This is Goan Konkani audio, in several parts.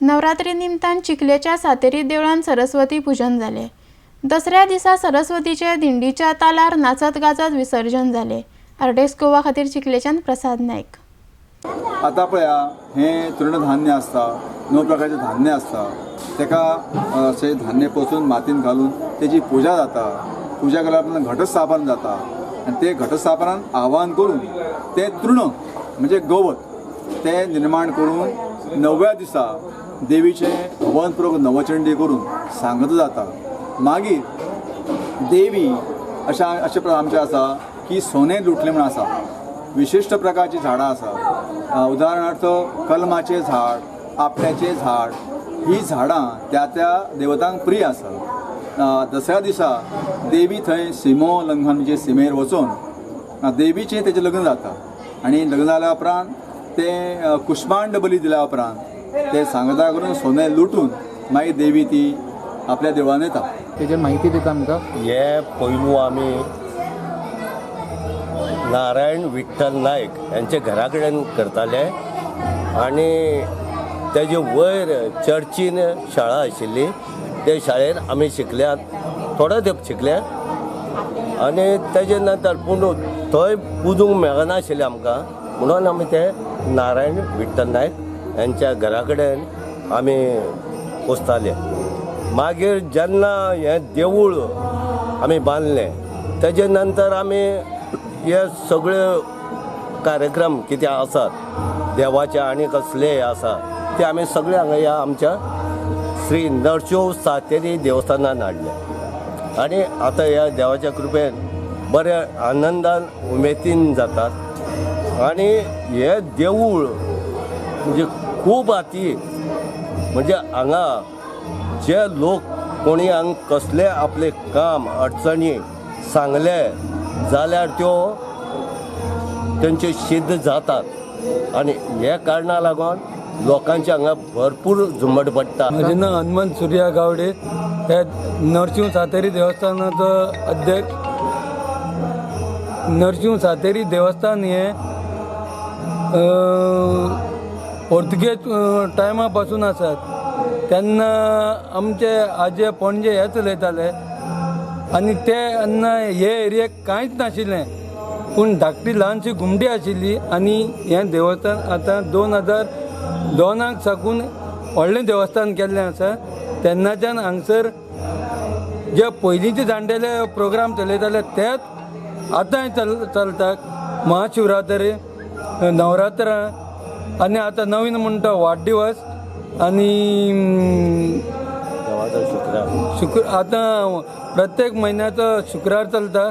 नवरात्री निमतान चिखलेच्या सातेरी देवळान सरस्वती पूजन जालें. दसऱ्या दिसा सरस्वतीचे दिंडीच्या तालार नाचत गाजत विसर्जन जालें. आरडीएक्स गोवा खातीर चिखलेच्यान प्रसाद नायक. आतां पळया हें तृणधान्य आसता, 9 प्रकारचें धान्य आसता, तेका अशें धान्य पसून मातयेन घालून तेजी पुजा जाता. पुजा केल्या उपरांत घटस्थापन जाता आनी ते घटस्थापनान आवाहन करून तें तृण म्हणजे गवत तें निर्माण करून 9व्या दिसा देवीचें हवनपूर्वक नवचंडी करून सांगत जाता. मागीर देवी अशा अशें आमचें आसा की सोनें लुटलें म्हूण आसा, विशिश्ट प्रकारचीं झाडां आसा. उदाहरणार्थ कलमाचें झाड, आपट्याचें झाड, ही झाडां त्या त्या देवतांक प्रिय आसा. दसऱ्या दिसा देवी थंय सिमो लंघन म्हणजे सिमेर वचून देवीचें तेजें लग्न जाता आनी लग्न जाल्या उपरांत तें कुष्मांड बली दिल्या उपरांत ते सांगता करून सोनें लुटून मागीर देवी ती आपल्या देवळान येता. तेजेर माहिती दिता आमकां. हे पयलू आमी नारायण विठ्ठल नायक यांच्या घरा कडेन करताले आनी तेजे वयर चर्चीन शाळा आशिल्ली, ते शाळेन आमी शिकल्यात, थोडो तेंप शिकले आनी तेजे नंतर पूण थंय पुजूंक मेळनाशिल्लें आमकां, म्हणून आमी ते नारायण विठ्ठल नायक यांच्या घरा कडेन आमी पुजताले. मागीर जेन्ना हें देवूळ आमी बांदलें तेजे नंतर आमी हे सगळे कार्यक्रम कितें आसात देवाचे आनी कसले आसा ते आमी सगळे हांगा ह्या आमच्या श्री नरशिंव सातेरी देवस्थानान हाडले आनी आतां ह्या देवाच्या कृपेन बऱ्या आनंदान उमेदीन जातात. आनी हे देवूळ म्हणजे खूब आती म्हणजे हांगा जे लोक कोणी हांगा कसले आपले काम अडचणी सांगले जाल्यार त्यो तेंचे सिद्ध जातात आनी हे कारणा लागून लोकांचे हांगा भरपूर झुंबड पडटा. म्हजें नांव हनुमंत सुर्या गावडे, हे नरशिंव सातेरी देवस्थानाचो अध्यक्ष. नरशिंव सातेरी देवस्थान हें पोर्तुगेज टायमा पासून आसात. तेन्ना आमचे आजे पणजे हे चलयताले आनी ते तेन्ना हे एरियेक कांयच नाशिल्लें, पूण धाकटी ल्हानशी घुमटी आशिल्ली आनी हें देवस्थान आतां 2002 साकून व्हडलें देवस्थान केल्लें आसा. तेन्नाच्यान हांगसर जे पयलींचे जाणटेले प्रोग्राम चलयताले तेच आतांय चलतात. महाशिवरात्री, नवरात्रां आनी आतां नवीन म्हणटा वाडदिवस आनी शुक्र, आतां प्रत्येक म्हयन्याचो शुक्रार चलता,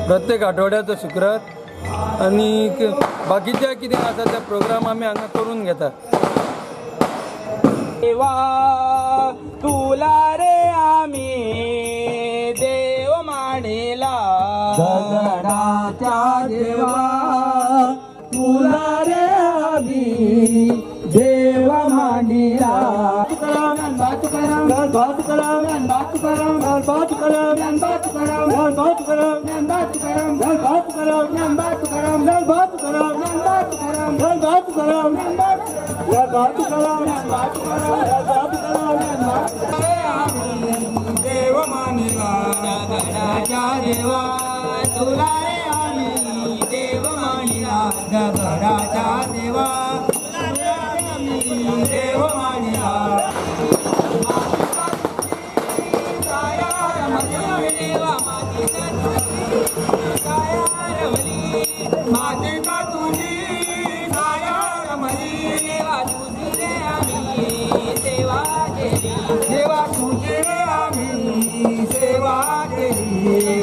प्रत्येक आठवड्याचो शुक्रार आनी बाकीचे कितें आसा ते प्रोग्राम आमी हांगा करून घेता. देवा तुला रे आमी देव मानिला, दगडाच्या देवा तुला रे आमी देव मानिला. देव मानिला दगडाच्या देवा तुला रे आमी देव मानिला, दगडाच्या देवा तुला रे आमी देव मानिला. देवा तुझी रे आम्ही सेवा केली,